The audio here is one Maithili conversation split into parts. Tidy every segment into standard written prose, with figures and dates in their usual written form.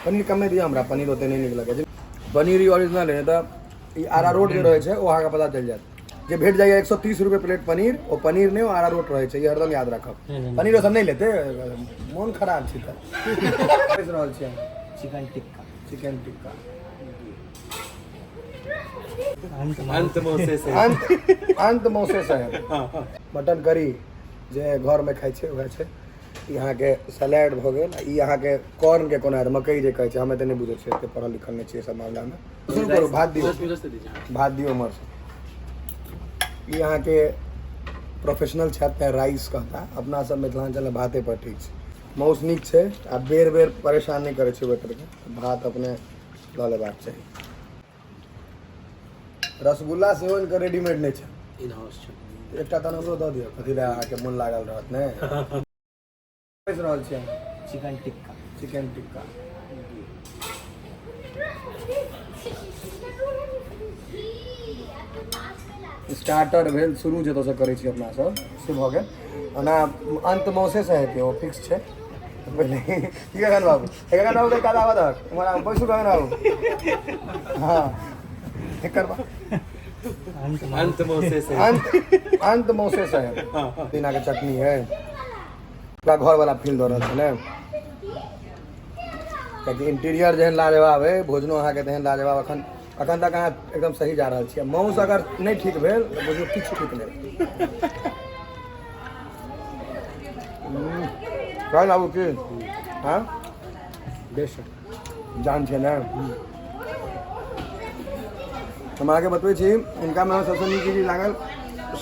पनीर कमे दिअ हमरा, पनीर ओते नहि नीक लगै छै। पनीर ई ओरिजिनल है, तऽ ई अरारोट जे रहै छै ओ अहाँके पता चलि जायत। जे भेट जाइए 130 रुपए प्लेट पनीर, ओ पनीर नहि, ओ अरारोट रहै छै। ई हरदम याद राखब। पनीर ओ सब नहि लेतै, मोन खराब छै तऽ बेच रहल छियै। चिकन टिक्का। चिकन टिक्का। अंत मौसे से। अंत अंत मौसे से। मटन करी जे घरमे खाइ छै वएह छै। ई अहाँके सलाड भऽ गेल। ई अहाँके कॉर्नके कोना हैत, मकई जे कहै छै, हम एते नहि बुझै छियै, एते पढ़ल लिखल नहि छियै सब मामलामे। शुरू करू, भात दियौ, भात दियौ उम्हरसँ। ई अहाँके प्रोफेशनल छथि तेँ राइस कहता, अपना सब मिथिलाञ्चलमे भाते पर ठीक छै। माउस नीक छै आ बेर बेर परेशान नहि करै छै वेटरके। भात अपने लऽ लेबाक चाही। रसगुल्ला सेहो इनकर रेडीमेड नहि छै, इन हाउस छै। एकटा तहन हमरो दऽ दिअ, कथी लए अहाँके मोन लागल रहत ने। बेच रहल छियै? Chicken tikka. Chicken tikka. Starter भेल शुरू, जतऽसँ करै छी अपना सब से भऽ गेल। ओना अन्त मौसेसँ हेतै, ओ फिक्स छै। पहिले की गगन बाबू, हे गगन बाबू के कादा बदक उम्हर आबू, बैसू गगन बाबू। हँ, एकर बाद अंत मौसे से। अंत अंत मौसे से है। पुदीना के चटनी है, पूरा घर वाला फील दऽ रहल छै ने, कियाकि इंटीरियर जेहन लाजवाब है, भोजनो अहाँके तेहन लाजवाब। अखन अखन तक अहाँ एकदम सही जा रहल छियै। माउस अगर नहि ठीक भेल तऽ बुझियौ किछु ठीक नहि। गगन बाबू की? हँ। बेस्ट। जान छै ने। हम अहाँके बतबै छी, हिनकामे हमरा सबसँ नीक चीज लागल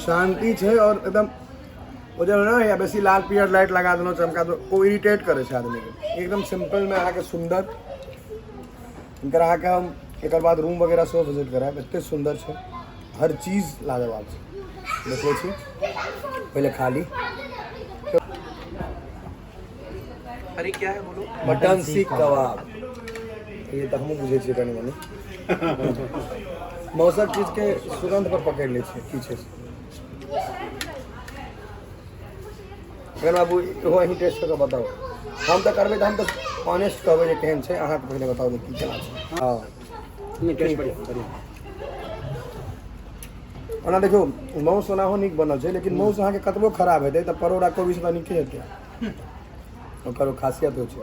शान्ति छै। आओर एकदम ओ जे ने या बेसी लाल पियर लाइट लगा देलहुँ, चमका देलहुँ, ओ इरिटेट करै छै आदमीके। एकदम सिम्पलमे अहाँके सुन्दर हिनकर। अहाँके हम एकर बाद रूम वगैरह सेहो विजिट करायब, एते सुन्दर छै, हर चीज लाजवाब छै। देखै छी, पहिले खाली। अरे, क्या है, बोलो। मटन सीख कबाब। ये तऽ हमहूँ बुझै छियै कनि मनि। मौसक चीजके सुगन्ध पर पकड़ि लै छियै की छै से। गगन बाबू, इहो अहीं टेस्ट कऽ कऽ बताउ। हम तऽ करबै तऽ हम तऽ ऑनेस्ट कहबै जे केहन छै। अहाँके पहिले बताउ जे की केना छै। हँ। नहीं, टेस्ट बढ़िया बढ़िया। ओना देखियौ, माउस ओनाहो नीक बनल छै, लेकिन माउस अहाँके कतबो खराब हेतै तऽ परोड़ आ कोबी से तऽ नीके हेतै, ओकर ओ खासियत होइ छै।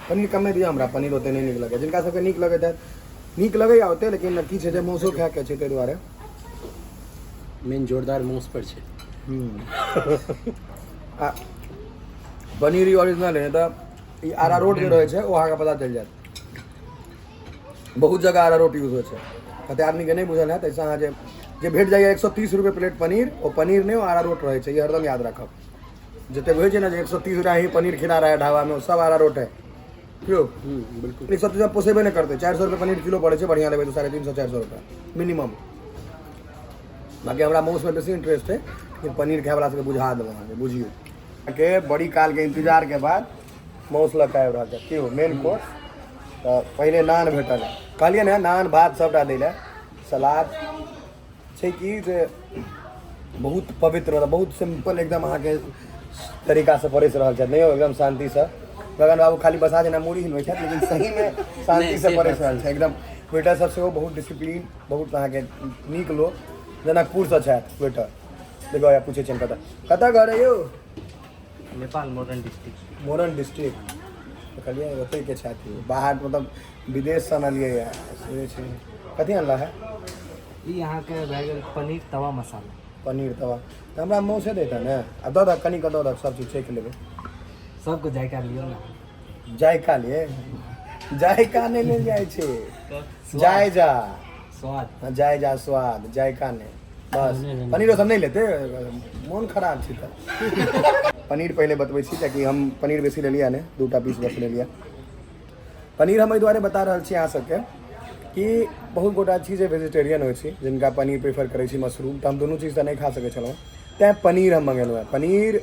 पनीर कमे दिअ हमरा, पनीर ओते नहि नीक लगैए। जिनका सबके नीक लगैत हैत, नीक लगैए ओते, लेकिन की छै जे माउसो खायके छै, ताहि दुआरे। मेन जोरदार माउस पर छै। आ पनीर ई ओरिजिनल है, तऽ ई अरारोट जे रहै छै ओ अहाँके पता चलि जायत। बहुत जगह अरारोट यूज होइ छै, कते आदमीके नहि बुझल हैत। एहिसँ अहाँ जे जे भेट जाइए 130 रुपए प्लेट पनीर, ओ पनीर नहि, ओ अरारोट रहै छै। ई हरदम याद राखब। जते होइ छै ने जे 130 रुपया ही पनीर खिला रहा है ढाबा में, ओ सब अरारोट है क्यों? बिल्कुल। 130 पोसेबे नहि करतै। 400 रुपये पनीर किलो पड़ै छै। बढ़िआँ लेबै तऽ 350, 400 रुपया मिनिमम। बाकी हमरा माउसमे बेसी इंटरेस्ट है, लेकिन पनीर खायवला सबके बुझा देलहुँ अहाँके। बुझियौ के बड़ी कालके इंतजारके बाद माउस लऽ कऽ आबि रहल छै केओ मेन कोर्स। तऽ पहिले नान भेटल है, कहलियै ने नान भात सबटा दै लए। सलाद छै कि जे बहुत पवित्र, मतलब बहुत सिम्पल एकदम अहाँके तरीकासँ परसि रहल छथि, नहि यौ? एकदम शान्तिसँ। गगन बाबू खाली बसा जेना मूड़ी हिलबै छथि, लेकिन सहीमे शान्तिसँ परसि रहल छै एकदम। वेटर सब सेहो बहुत डिसिप्लीन, बहुत अहाँके नीक लोक। जनकपुरसँ छथि वेटर। देखो, या पूछै छियनि कतऽ कतऽ घर है यौ? नेपाल, मोरन डिस्ट्रिक्ट। मोरन डिस्ट्रिक्ट कहलियै, ओतहिके छथि। बाहर मतलब विदेशसँ अनलियै से छै। कथी अनला है? ई अहाँके भए गेल पनीर तवा मसाला। पनीर तवा तऽ हमरा मौसे देता ने। आ दऽ दहक, कनि कऽ दऽ दहक, सब चीज चखि लेबै। सबके जायका लियौ ने। जायका लिए, जायका नहि लेल जाइ छै, जायजा। स्वाद। हाँ, जायजा स्वाद, जायका नहि। बस पनीरो सब नहि लेतै, मोन खराब छै तऽ। पनीर पहिले बतबै छी, कियाकि हम पनीर बेसी लेलियै नहि, दूटा पीस बस लेलियै। पनीर हम एहि दुआरे बता रहल छी अहाँ सबके कि बहुत गोटा छी जे वेजिटेरियन होइ छी, जिनका पनीर प्रेफर करै छी मशरूम, तऽ हम दुनू चीज तऽ नहि खा सकै छलहुँ, तैँ पनीर हम मङ्गेलहुँ हेँ। पनीर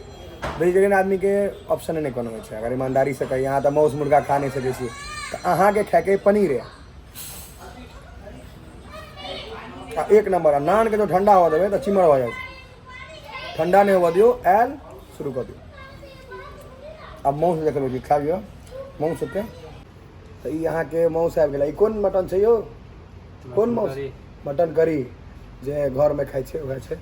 वेजिटेरियन आदमीके ऑप्शने नहि कोनो होइ छै। अगर ईमानदारीसँ कही, अहाँ तऽ माउस मुर्गा खा नहि सकै छी, तऽ अहाँके खायके पनीर यऽ आ एक नम्बर। आ नानके जो ठण्डा हुअ देबै तऽ चिमर भऽ जाइ छै। ठण्डा नहि हुअ दियौ, आयल शुरू कऽ दियौ। आब मासु देखबै छी, खा लिअ मासु के। तऽ ई अहाँके मासु आबि गेलै। ई कोन मटन छै यौ? कोन मासु? मटन करी जे घरमे खाइ छै उएह छै।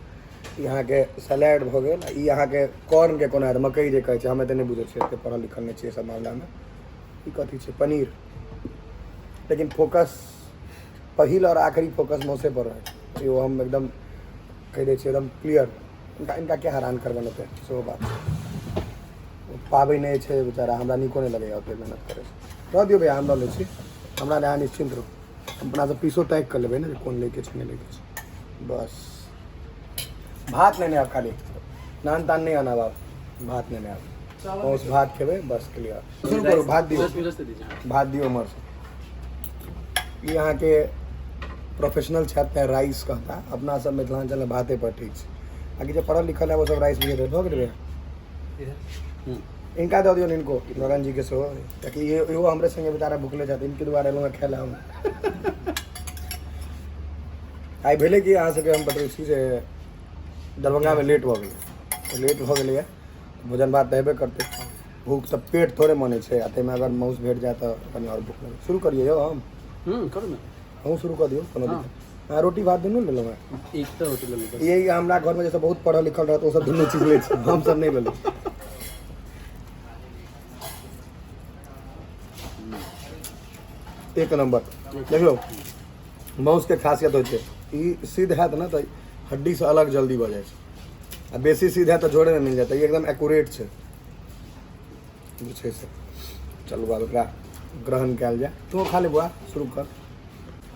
ई अहाँके सलाड भऽ गेल। ई अहाँके कॉर्नके कोना हेतै, मकइ जे कहै छै, हम एते नहि बुझै छियै, एते पढ़ल लिखल नहि छियै सब मामलामे। ई कथी छै? पनीर। लेकिन फोकस पहिल आओर आखिरी फोकस मौसे पर रहै, इहो हम एकदम कहि दै छियै, एकदम क्लियर। इनका इनका के हैरान करबनि ओते, सेहो बात छै। पाबै नहि छै बेचारा, हमरा नीको नहि लगैए ओते मेहनत करै छै। रह दियौ भैया, हम लऽ लै छी, हमरा लए अहाँ निश्चिन्त रहू। हम अपनासँ पीसो ताकि कऽ लेबै ने जे कोन लैके छै, नहि लैके छै। बस भात लेने आब, खाली नान तान नहि आनब आब, भात लेने आब, मासु भात खेबै, बस क्लियर। शुरू करू, भात दियौ, भात दियौ उम्हरसँ। ई अहाँके प्रोफेशनल छथि तेँ राइस कहता, अपना सब मिथिलाञ्चलमे भाते पर ठीक छै, बाकी जे पढ़ल लिखल है ओ सब राइस बुझैत भऽ गेलै। इनका दऽ दियौ, इनको गगन जी के सेहो, कियाकि इहो हमरे संगे बेचारा भुखले छथि, इनके दुआरे एलहुँ खाय लए हम। आइ भेलै कि अहाँ सबके हम बतबै छी जे दरभंगामे लेट भऽ गेलै, लेट भऽ गेलैए, भोजन भात तऽ हेबे करतै, भूख तऽ पेट थोड़े मानै छै, आ ताहिमे अगर मासु भेट जाय तऽ कनि आओर भूख लगै। शुरू करियै यौ हम? करू ने। अहूँ शुरू कऽ दियौ, कोनो दिक्कत। अहाँ रोटी भात दुनू लेलहुँ हेँ? एक तऽ रोटी लेलहुँ बस। यही हमरा घरमे जे सब बहुत पढ़ल लिखल रहत ओ सब दुनू चीज लै छै, हमसब नहि लेलहुँ। एक नम्बर। देखियौ मासुके खासियत होइ छै ई सिद्ध हैत ने तऽ हड्डीसँ अलग जल्दी भऽ जाइ छै, आ बेसी सिद्ध हैत तऽ जोड़ेमे मिल जायत। ई एकदम एक्यूरेट छै जे छै से। चलू आब एकरा ग्रहण कयल जाय। तू खा ले बौआ, शुरू कर।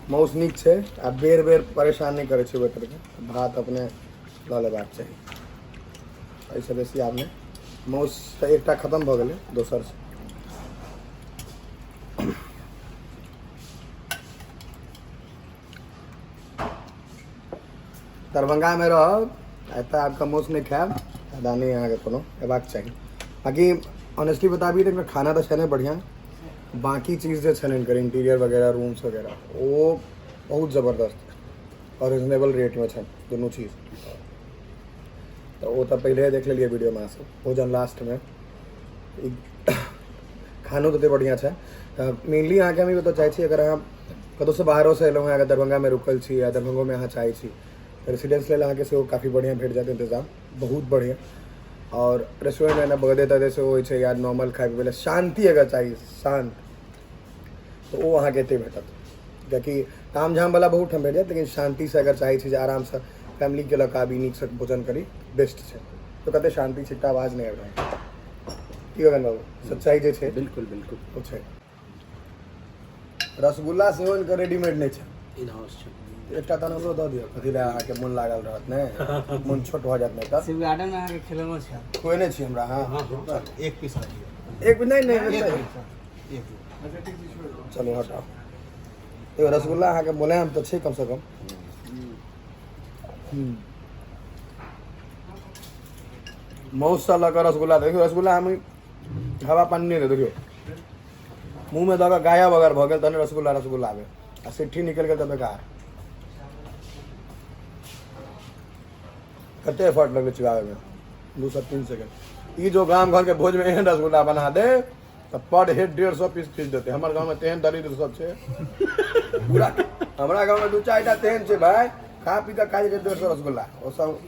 मासु नीक छै आ बेर बेर परेशान नहि करै छै वेटरके। भात अपने लऽ लेबाक चाही, एहिसँ बेसी आब नहि। मासु तऽ एकटा खतम भऽ गेलै, दोसर छै। दरभंगामे रहब एतऽ आबि कऽ मासु नहि खायब, फायदा नहि अहाँके कोनो अयबाक चाही। बाँकी ऑनेस्टली बताबी तऽ खाना तऽ छै ने बढ़िआँ, बाँकी चीज जे छनि हिनकर इंटीरियर वगैरह रूम्स वगैरह ओ बहुत जबरदस्त आओर रिजनेबल रेटमे छनि दुनू चीज। तऽ ओ तऽ पहिले देख लेलियै वीडियोमे अहाँसभ। भोजन लास्टमे ई खानो तते बढ़िआँ छै। तऽ मेनली अहाँके हम ई बतबऽ चाहै छी, अगर अहाँ कतहुसँ बाहरोसँ एलहुँ हेँ, अगर दरभंगामे रुकल छी या दरभंगोमे अहाँ चाहै छी तऽ रेसिडेंस लेल अहाँके सेहो काफी बढ़िआँ भेट जायत इंतजाम, बहुत बढ़िआँ। आओर रेस्टोरेंटमे एना बगदे तगदे सेहो होइ छै या नॉर्मल खाइ पिबै लए शान्ति अगर चाही, शान्त, तऽ ओ अहाँके एतहि भेटत। कियाकि ताम झामवला बहुत ठाम भेट जायत, लेकिन शान्तिसँ अगर चाहै छी जे आरामसँ फैमिलीके लऽ कऽ आबी, नीकसँ भोजन करी, बेस्ट छै। तऽ कते शान्ति छै, एकटा आवाज नहि आबि रहल। की गगन बाबू, सच्चाइ जे छै? बिल्कुल बिल्कुल। ओ छै। रसगुल्ला सेहो इनकर रेडीमेड नहि छै, इन हाउस छै। एकटा तहन हमरो दऽ दिअ, कथी लए अहाँके मोन लागल रहत, नहि मोन छोट भऽ जायत नहि तऽ। शिव गार्डन में अहाँके खेलनो छै? खुएने छी हमरा। हाँ। हाँ, एक पीस रखिए। एक नहि नहि। एक। चलू हटाउ। एगो रसगुल्ला अहाँके मुलायम तऽ छै कमसँ कम। मासुसँ लऽ कऽ रसगुल्ला देखियौ, रसगुल्ला हम हवा पानी नहि देखियौ, मुँहमे दऽ कऽ गायब अगर भऽ गेल तहन रसगुल्ला रसगुल्ला आबै, आ सिट्ठी निकलि गेल तऽ बेकार। कते एफर्ट लगलै चिबाबैमे? 2 से 3 सेकेंड। ई जो गाम घरके भोजमे एहन रसगुल्ला बना दे तऽ पर हेड 150 पीस खींच देतै। हमर गाँवमे तेहन दरिद्र सब छै पूरा, हमरा गाँवमे दू चारिटा तेहन छै भाय, खा पी कऽ खा जाइ छै 150 रसगुल्ला ओ सब।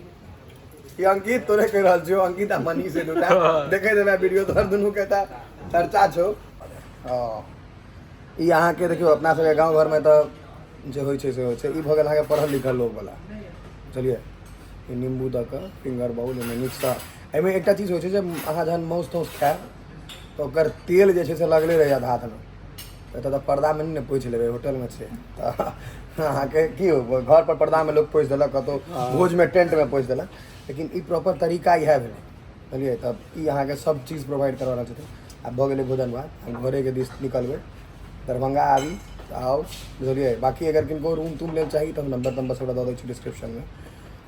ई अंकित तोरे कहि रहल छियौ, अंकित आ मनीष दूटा देखैत हेबै वीडियो, तोहर दुनू के तऽ चर्चा छौ। हँ, ई अहाँके देखियौ, अपना सबके गाँव घरमे तऽ जे होइ छै से होइ छै। ई भऽ गेल अहाँके पढ़ल लिखल लोकवला, बुझलियै? ई नीम्बू दऽ कऽ फिंगर बाउल ओहिमे नीकसँ। एहिमे एकटा चीज होइ छै जे अहाँ जहन मासु ताउस खायब तऽ ओकर तेल जे छै से लगले रहि जायत हाथमे। एतऽ तऽ पर्दामे नहि ने पोछि लेबै, होटलमे छै तऽ अहाँके की हो, घर पर पर्दामे लोक पोछि देलक, कतहु भोजमे टेंटमे पोछि देलक, लेकिन ई प्रॉपर तरीका इएह भेलै, बुझलियै? तब ई अहाँके सब चीज प्रोवाइड करवा रहल छथिन। आब भऽ गेलै भोजन भात, हम घरेके दिस निकलबै। दरभंगा आबी तऽ आउ, बुझलियै? बाँकी अगर किनको रूम तूम लेल चाही तऽ हम नम्बर तम्बर सबटा दऽ दै छी डिस्क्रिप्शनमे,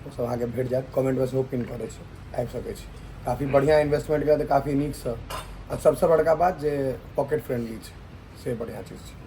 ओसब अहाँके भेट जायत, कमेंटमे सेहो पिन कऽ दै छी, आबि सकै छी। काफी बढ़िआँ इन्वेस्टमेंट यऽ तऽ काफी नीकसँ, आ सबसँ बड़का बात जे पॉकेट फ्रेंडली छै, से बढ़िआँ चीज छै।